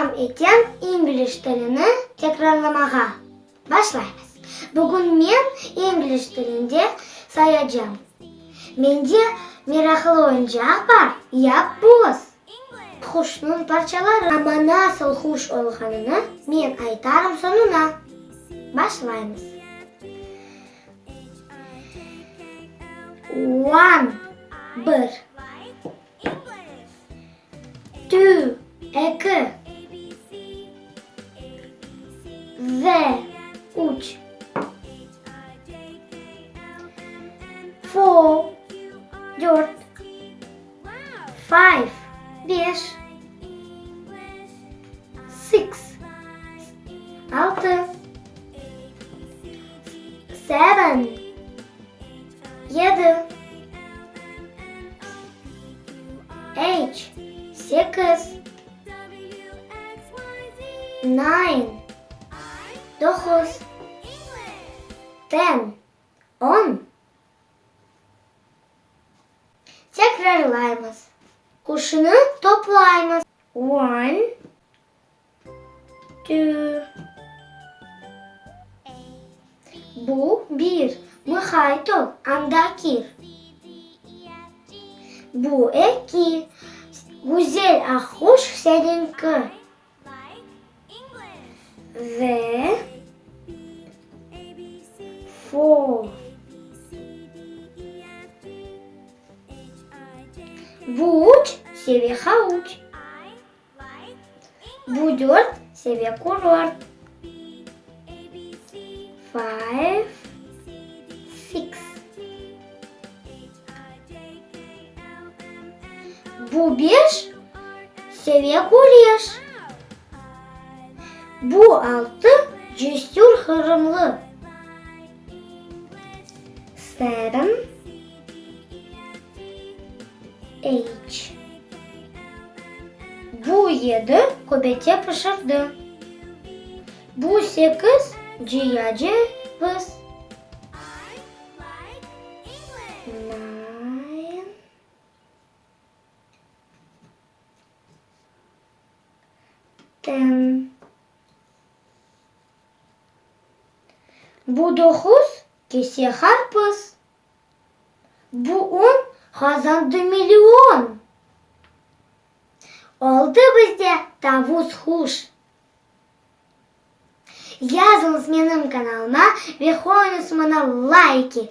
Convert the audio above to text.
Devam etem ingliz tilini tekrarlamağa. Başlaymız. Bugün men ingliz tilinde sayacam. Mende meraqlı oyuncaq bar, yapboz. Quşnıñ parçaları. Amma nasıl quş olğanını men aytarım soñuna. Başlaymız. One, bir. Two, eki. The, üç. Four, dört. Five, beş. Six, altı. Seven, yedi. Eight, sekiz. Nine, doquz. Ten, on. Tekrarlaymız. Quşnı toplaymız. One, two. Bu, bir. Mıhayt ol, anda kir. Bu, eki. Güzel aqquş seniñki. Ve four. Bu üç, seve havuç. Bu dört, seve kurort. Five, six. Bu beş, seve küreş. Bu altı, cesür qırımlı. Seven, eight. Bu yedi, köbete pişirdi. Bu sekiz, cıya ceviz. Nine. Ten. Bu doquz, kese qarpız. Bu on, qazandı million. Oldı bizde tavus quş. Yazıñız menim kanalıma ve qoyuñız maña layki.